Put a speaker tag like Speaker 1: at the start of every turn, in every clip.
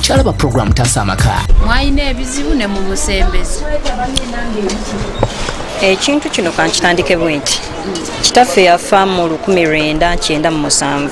Speaker 1: Okyalaba puroguramu Taasa Amaka.
Speaker 2: Mwalina ebizibu ne mumusembeza.
Speaker 3: Ekintu kino kankitandike bwe nti, kitaffe yafa mu 1997.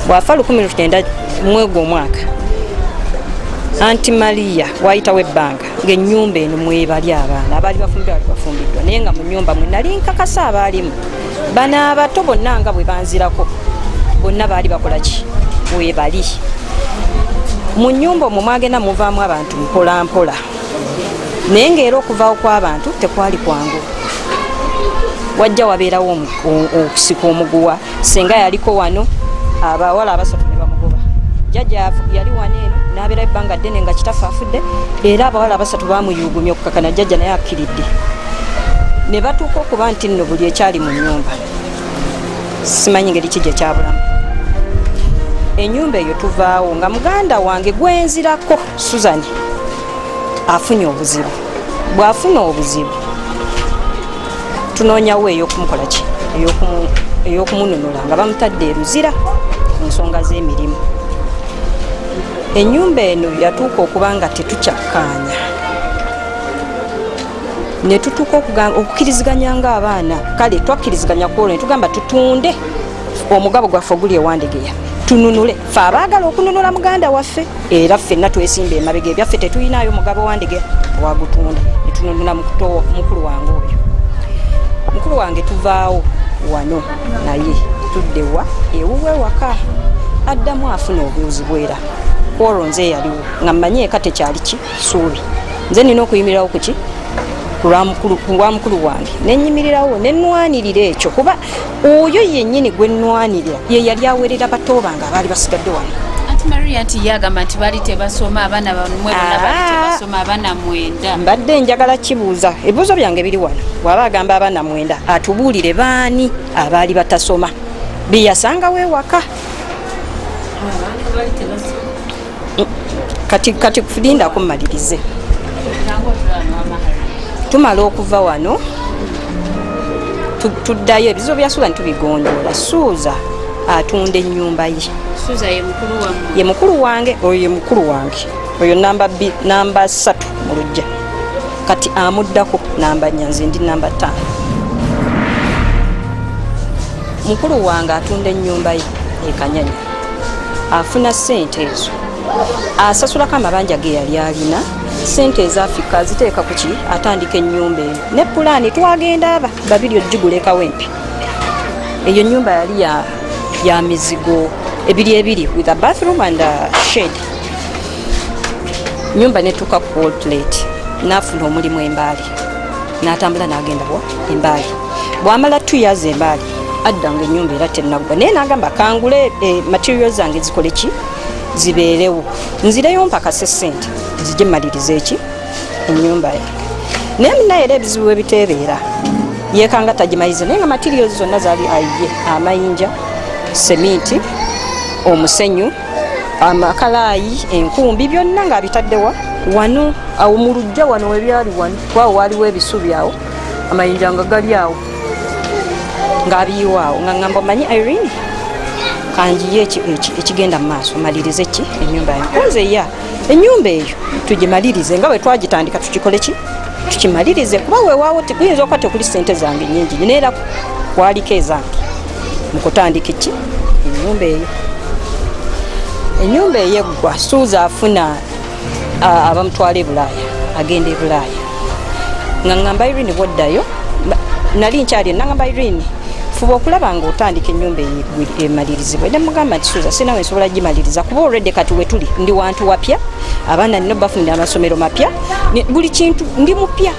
Speaker 3: Bw'afa 1900 mwegwo omwaka, Anti Maria wayitawo ebbanga ng'ennyumba eno mwebali abaana abaali bafumbiddwa bali bafumbiddwa, naye nga mu nnyumba mwe nali nkakasa abaalimu bano abato bonna nga bwe banzirako bonna baali bakola ki, webali mu nnyumba omwo. Mwagenda muvaamu abantu mpola mpola, naye ng'era okuvaawo kw'abantu tekwali kwangu. Wajja wabeerawo okusika omuguwa. Senga yaliko wano, abawala abasatu ne bamugoba. Jjajja yali wano eno n'abeera ebbanga ddene nga kitaffe afudde, era abawala abasatu bamuyuugumya okukakana jjajja naye akkiridde ne batuuka okuba nti nno buli ekyali mu nnyumba simanyi ngeri ki gye kyabulamu. Ennyumba eyo tuvaawo nga muganda wange gwenzirako Susan afunye obuzibu. Bw'afuna obuzibu, tunoonyawo ey'okumukola ki, ey'okumununula nga bamutadde eruzira mu nsonga z'emirimu. Ennyumba eno yatuuka okuba nga tetukyakkaanya, ne tutuuka okukkiriziganya ng'abaana. Kale twakkiriziganya ku olwo ne tugamba tutunde omugabo gwaffe oguli ewandegeya, tununule fe abaagala okununula muganda waffe. Era ffenna twesimba emabega, ebyaffe tetulinayo mugabo wandegeya, twagutunda ne tununula mukulu wange oyo. Mukulu wange tuvaawo wano naye tuddewa ewuwe waka, addamu afuna obuzibu. Era kwolwo nze eyaliwo nga mmanyi eka tekyali ki suubi, nze nina okuyimirirawo kuki ku lwa mukulu wange, nenyimirirawo nenwanirira ekyo, kuba oyo yennyini gwe nnwanirira ye yali awerera bato bange abaali basigadde wano.
Speaker 2: Anti Maria nti ye agamba nti baali tebasoma, abaana bamwe bonna baali tebasoma, abaana 9.
Speaker 3: Mbadde njagala kibuuza, ebibuuzo byange biri wano. Bw'aba agamba abaana 9, atubuulire baani abaali batasoma beyasangawo ewaka. Kati lindako mmalirize. Tumala okuva wano tuddayo, ebizibu bya Suuza ntubigondoola. Suuza atunda ennyumba ye.
Speaker 2: Suza ye mukulu wammwe?
Speaker 3: Ye mukulu wange oyo, ye mukulu wange oyo, namba b namba 3 mu lujja. Kati amuddako namba 4, nze ndi namba 5. Mukulu wange atunda ennyumba ye ekanyanya, afuna ssente ezo, asasulako amabanja ge yali alina. Ssente ezafika aziteeka ku ki, atandika ennyumba eyo ne pulaani. Twagenda aba babiri ogigulekawo empi. Eyo nyumba yali ya mizigo ebiri ebiri with a bathroom and a shed. Nyumba netuuka ku wall plate, nafuna omulimu embaali, n'atambula n'agenda bwa embaali. Bwamala 2 years embaali, adda nga ennyumba era tenaggwa, naye n'agamba kangule materials zange zikole ki, zibeerewo, nzireyo mpakase sente zijje malirize eki ennyumba yange. Naye munaye era ebizibu bwe biteebeera, yekanga tagimaliriza, naye nga materials zonna zaali ayiye: amayinja, seminti, omusenyu, amakalaayi, enkumbi, byonna ng'abitaddewa wano awo mu luggya wano webyali wano waawo waaliwo ebisubi awo, amayinja nga gali awo ng'abiyiwa awo. Nga ngamba, omanyi Irene, kanjiye ekigenda mu maaso, malirize ki ennyumba yange kunze ya ennyumba eyo tugimalirize nga bwe twagitandika, tukikole ki, tukimalirize, kuba weewaawo kuyinza okuba tekuli sente zange nyingi, naye era kwaliko ezange mu kutandika ki ennyumba eyo. Ennyumba eyo eggwa, Suuza afuna abamutwala e Bulaaya, agenda e Bulaaya. Nga ŋŋamba Irene, bwoddayo, nali nkyali, nangamba, "Irene, fuba okulaba nga otandika ennyumba eyo emalirizibwe." Ne mugamba nti, "Suza, sinawe nsobola gimaliriza, kuba olwedde kati wetuli ndi wantu wapya, abaana nina bafunira amasomero mapya, buli kintu ndi mupya."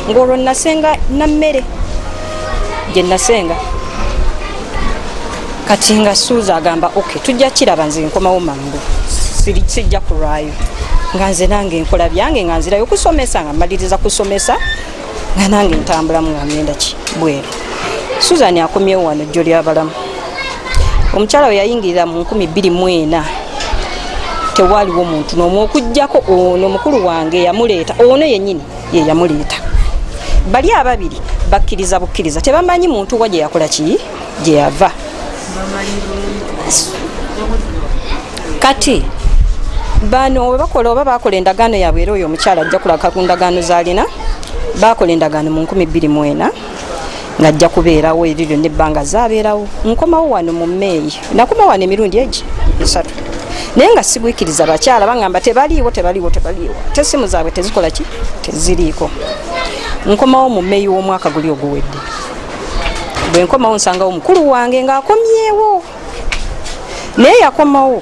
Speaker 3: Ng'olwo nasenga nammere gye nasenga. Kati nga Suuza agamba, "Ok, tujja kiraba, nze nkomawo mangu, sijja kulwayo." Nga nze nange nkola byange, nga nzirayo okusomesa, nga mmaliriza kusomesa, nga nange ntambulamu nga ngenda ki bweru. Susan akomyewo wano jjo lyabalamu. Omukyala we yayingirira mu 2004, tewaaliwo muntu n'omu okugjako ono mukulu wange yamuleeta. Ono yennyini ye yamuleeta. Bali ababiri bakkiriza bukkiriza, tebamanyi muntu wa gye yakola ki, gye yava. Kati Bano we bakola oba bakola endagaano yaabwe, era oyo omukyala ajja kulaka ku ndagaano z'alina. Bakola endagaano mu 2004 ng'ajja kubeerawo eri lyonna ebbanga zaabeerawo. Nkomawo wano mu Meeyi, nakoma wano emirundi egi 3, naye nga sigwikiriza. Bakyala baŋŋamba tebaliiwo, tebaliiwo, tebaliiwo, ate essimu zaabwe tezikola ki, teziriiko. Nkomawo mu Meeyi w'omwaka guli oguwedde. Bwe nkomawo nsangawo mukulu wange ng'akomyewo, naye yakomawo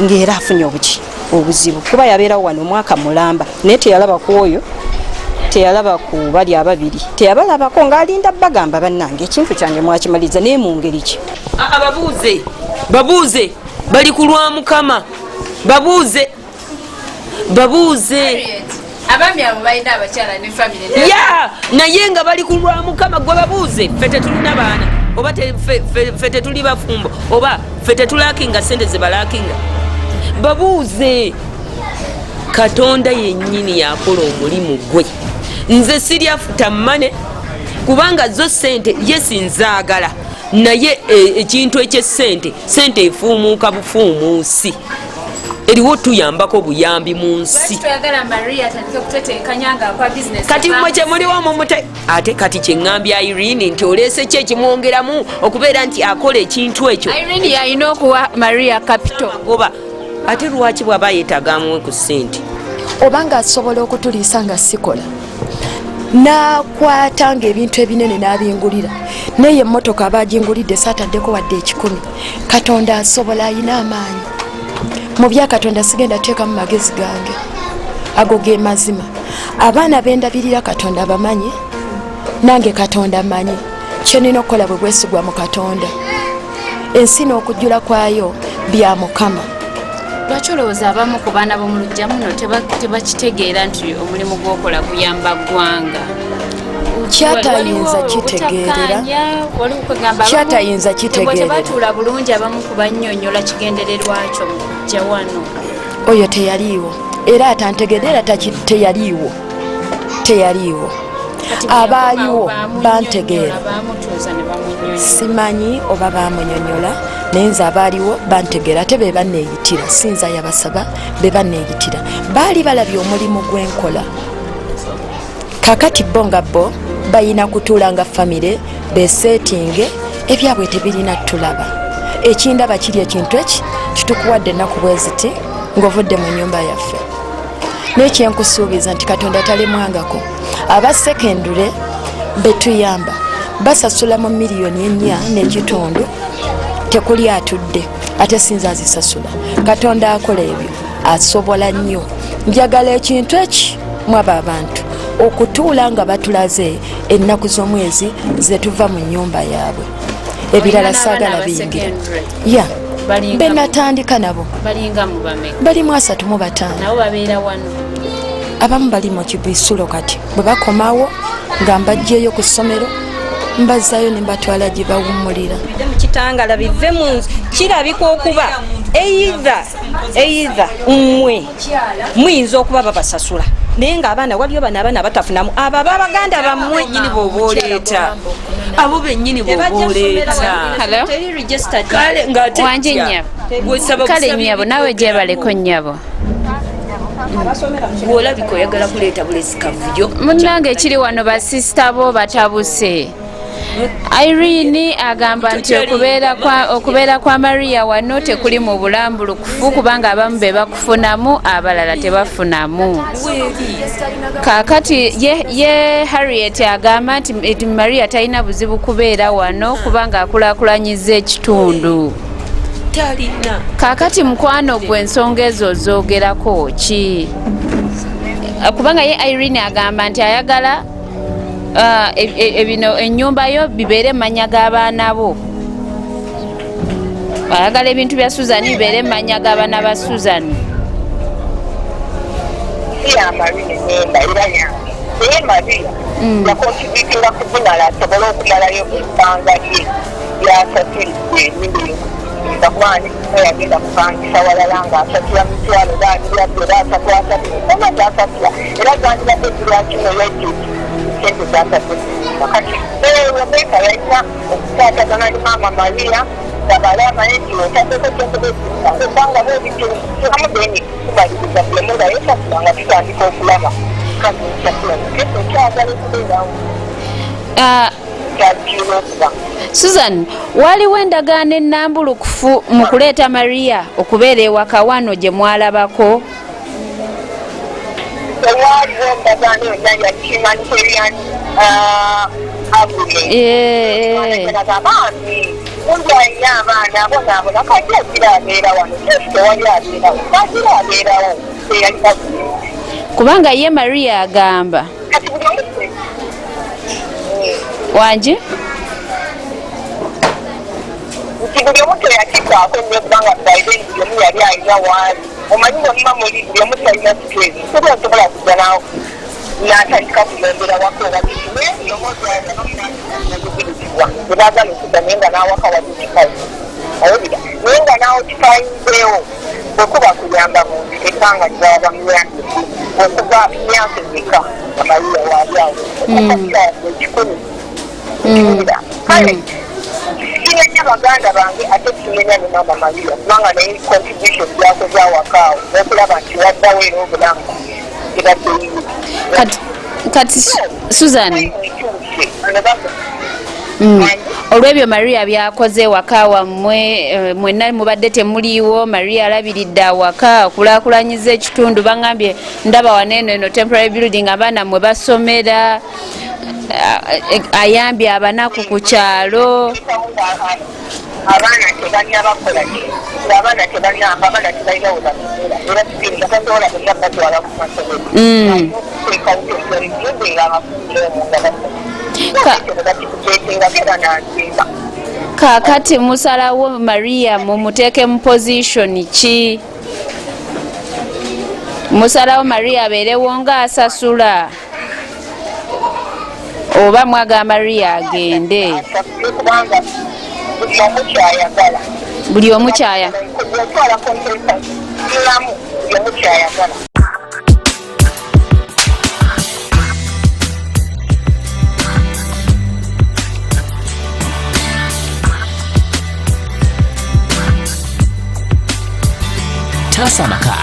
Speaker 3: ng'era afunye obuki, obuzibu, kuba yabeerawo wano omwaka mulamba, naye teyalaba ku oyo, teyalaba ku bali ababiri, teyabalabako, ng'alinda bagamba, "Bannange, ekintu kyange mwakimaliriza, naye mu ngeri ki?"
Speaker 1: Aa, babuuze, babuuze, bali ku lwa Mukama, babuuze, babuuze.
Speaker 2: Abaami abo balina abakyala ne famire.
Speaker 1: Ya, naye nga bali ku lwa Mukama. Gwe babuuze, ffe tetulina baana oba ffe tetuli bafumbo oba ffe tetulakinga sente zebalakinga? Babuuze. Katonda yennyini yakola omulimu gwe. Nze siryafuta mmane, kubanga zo sente yesi nzaagala, naye ekintu ekyesente, sente efuumuuka bufuumuusi, eriwo tuyambako buyambi mu nsi.
Speaker 2: Toyagala Maria atandike kutetenkanya nga akwa bizinesi?
Speaker 1: Kati mmwe kyemuliwo mumute. Ate kati kyeŋŋambya Irene nti oleese ki ekimwongeramu okubeera nti akola ekintu ekyo?
Speaker 2: Irene yalina okuwa Maria capital.
Speaker 1: Goba ate lwaki bw'aba yeetaaga amuwe ku ssente?
Speaker 4: Oba ng'asobola okutuliisa nga sikola, nakwata nga ebintu ebinene n'abingulira, naye emmotoka aba agingulidde saataddeko wadde 100. Katonda asobola, ayina amaanyi. Mu bya Katonda sigenda teekamu magezi gange, ago ge mazima. Abaana bendabirira Katonda bamanyi, nange Katonda manyi kyenina okukola bwe bwesigwa mu Katonda. Ensi n'okujjula kwayo bya Mukama.
Speaker 2: Lwaki olowooza abamu ku baana b'omu luggya muno tebakitegeera nti omulimu gw'okola guyamba ggwanga?
Speaker 4: Kyatayinza
Speaker 2: Waliwo
Speaker 4: kitegeerera.
Speaker 2: obutakkaanya, waliwo kwegamba abamu
Speaker 4: Kyatayinza kitegeerera.
Speaker 2: Tebatuula bulungi abamu kubannyonnyola kigendererwakyo mu kujja wano.
Speaker 4: Oyo teyaliiwo, era atantegedde era teyaliiwo, teyaliiwo.
Speaker 2: Kati bwe
Speaker 4: Abaaliwo
Speaker 2: yakomawo baamunnyonnyola,
Speaker 4: bantegeera.
Speaker 2: Baamutuuza ne bamunnyonnyola.
Speaker 4: Simanyi oba bamunyonyola, naye nze abaaliwo bantegeera, ate be baneeyitira, sinza yabasaba, be baneeyitira. Baali balabye omulimu gwenkola. Kakati bo nga bo bayina kutuula nga famire beseetinge ebyabwe, tebirina tulaba. Ekindaba kiri ekintu eki kitukuwadde ennaku bwe ziti ng'ovudde mu nyumba yaffe, naye kyenkusuubiza nti Katonda talemwangako. Aba sekendule betuyamba basasula mu 4.5 miliyoni, tekuli atudde, ate sinza azisasula. Katonda akola ebyo, asobola nnyo. Njagala ekintu eki mwaba abantu okutuula nga batulaze ennaku z'omwezi zetuva mu nyumba yaabwe. Ebirala
Speaker 2: Olina
Speaker 4: saagala
Speaker 2: n'abaana
Speaker 4: biyingira.
Speaker 2: abasekendule?
Speaker 4: Ya.
Speaker 2: Balinga
Speaker 4: Benatandika nabo
Speaker 2: Balinga mu bameka?
Speaker 4: Balimu 35.
Speaker 2: Nabo babeera wano?
Speaker 4: Abamu bali mu kibisulo. Kati bwe bakomawo nga mbajjeeyo ku ssomero, mbazzayo ne mbatwala gye bawummulira.
Speaker 3: Bive mu kitangala, bive mu nzu. Kirabika okuba either mmwe muyinza okuba babasasula, naye ng'abaana waliyo bano abaana batafunamu, abo ab'abaganda bammwe.
Speaker 1: Bennyini bw'oba oleeta, abo bennyini bw'oba oleeta.
Speaker 2: Hello?
Speaker 3: Teri registered.
Speaker 1: Kale ng'ate
Speaker 2: Wanje
Speaker 1: tya.
Speaker 2: nnyabo.
Speaker 1: Gwe saba
Speaker 2: Kale
Speaker 1: busabi.
Speaker 2: nnyabo, naawe gyebaleko nnyabo.
Speaker 1: Bw'olabika oyagala kuleeta bulesi kavuyo.
Speaker 2: Munnange, ekiri wano, basisita bo batabuse. Irene agamba nti okubeera kwa Maria wano tekuli mu bulambulukufu, kubanga abamu be bakufunamu, abalala tebafunamu. Kaakati ye Harriet agamba nti Maria talina buzibu kubeera wano kubanga akulaakulanyiza ekitundu.
Speaker 1: Talina.
Speaker 2: Kaakati mukwano gwe, ensonga ezo ozoogerako ki? Kubanga ye Irene agamba nti ayagala ebino ennyumba yo bibeere manya g'abaana bo, ayagala ebintu bya Susan bibeere manya g'abaana ba Susan.
Speaker 5: Si ya Maria enyumba, era yange, naye Maria yakontributinga kugimala asobole okumalayo ebbanga lye lyasasulidde enyumba eyo, kubanga yagenda kupangisa walala ng'asasula mitwalo baabiri abiri oba asatu asatu, zonna zasasula, era zandibadde zirwakino sente zasadde. Kati Rebeka yalina okukwatagana ne maama Maria babale amanye nti otaddeko sente ebbanga bwebityo, then. Tumaliriza buli omu nga yeesasula, nga tutandika okulaba kazi nsasula ekyagala okubeerawo. Kyakirina okuba.
Speaker 2: Susan, waliwo endagaano ennambulukufu mu kuleeta Maria okubeera ewaka wano gye mwalabako?
Speaker 5: Tewaaliwo ndagaano yonna ya humanitarian agreement. Bambi gundi alina abaana abonaabona, kati agira abeera wano, tewali abeerawo, agira abeerawo, teyali agreement.
Speaker 2: Kubanga ye Maria agamba
Speaker 5: Kati buli omu
Speaker 2: wangi
Speaker 5: nti buli omu teyakifaako nnyo, kubanga by then buli omu yali alina waali. Omanyi bwe muba muli buli omu talina stress, teri osobola kujja n'atandika kuyombera waka oba kiki, naye buli omu ozaguzirizibwa tebaagala okudda, naye nga n'awaka wali kikazi owulira, naye nga naawe kikayinzeewo bwe kuba kuyamba muntu, ebbanga lyebaba bamuyambye okuva myaka emeka Maria waali awo, 100. Kiwulira kale sinenya baganda bange, ate sinenya ne maama Maria, kubanga naye contribution gyakoze awaka awo n'okulaba nti waddawo era obulamu ebadde yiye.
Speaker 2: Kati Susan,
Speaker 5: ekyuse.
Speaker 2: Olw'ebyo Maria byakoze ewaka wammwe, mwenna mubadde temuliiwo, Maria alabiridde awaka, okulaakulanyiza ekitundu. Baŋambye ndaba waneeno eno temporary building abaana mwe basomera, ayambye abanaku ku kyalo.
Speaker 5: Abaana tebannabakola ki, abaana tebannamba, abaana tebalina we basomera, era tugenda tasobola bonna batwala ku masomero. Okuteekawo temporary building abafumbira omwo nga basoma bakikuteekengako era nansimba.
Speaker 2: Kaakati musalawo Maria mumuteeke mu position ki? Musalawo Maria abeerewo ng'asasula, oba mwagala Maria agende?
Speaker 5: Asasule, kubanga buli omu kyayagala.
Speaker 2: Buli omu kyaya
Speaker 5: Otwala consensus mulamu, buli omu kyayagala.
Speaker 6: Taasa amaka.